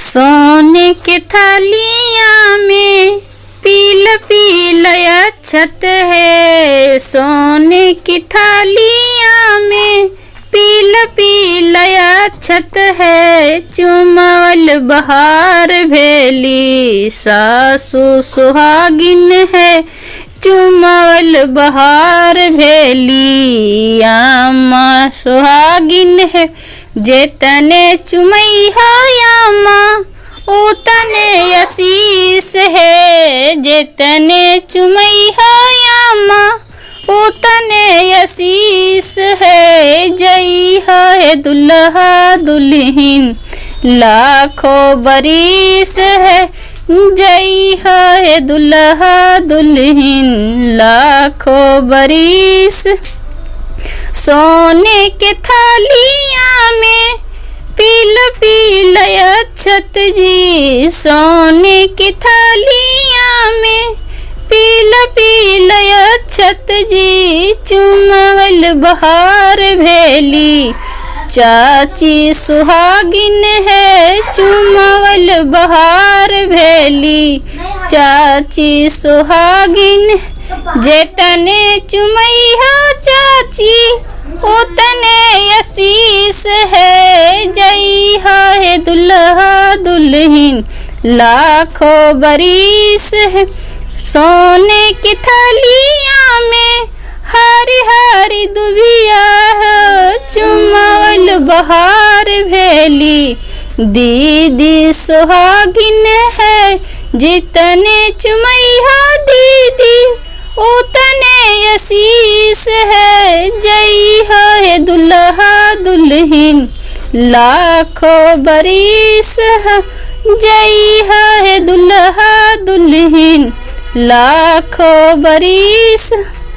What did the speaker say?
सोने के थालिया में पील पील अक्षत है। सोने की थालिया में पील पील अक्षत है। चुमवल बहार भेली सासु सुहागिन है। चुमवल बहार भेली आमा सुहागिन है। जेतने चुमैहा आमा उतने आशीष है। जेतने चुमैहा आमा उतने आशीष है। जई है दुल्हा दुल्हिन लाखों बरिस है। जई है दुल्हा दुल्हिन लाखों बरिस। सोने के थालिया में पील पील अक्षत जी। सोने की थालिया में पील पील अक्षत जी। चुमवल बहार भेली चाची सुहागिन है। चुमवल बहार भेली चाची सुहागिन। जेतने चुमैहा चाची उतने आशीष है। जई है दुल्हा दुल्हिन लाखों बरिस है। सोने की थालिया में हरी हरी दुभिया है। चुमवल बहार भेली दीदी सुहागिन है। जितने चुमैहा दीदी उतने आशीष है। जई है दुल्हा दुल्हिन लाखों बरिस है। जई है दुल्हा दुल्हिन लाखों बरिस।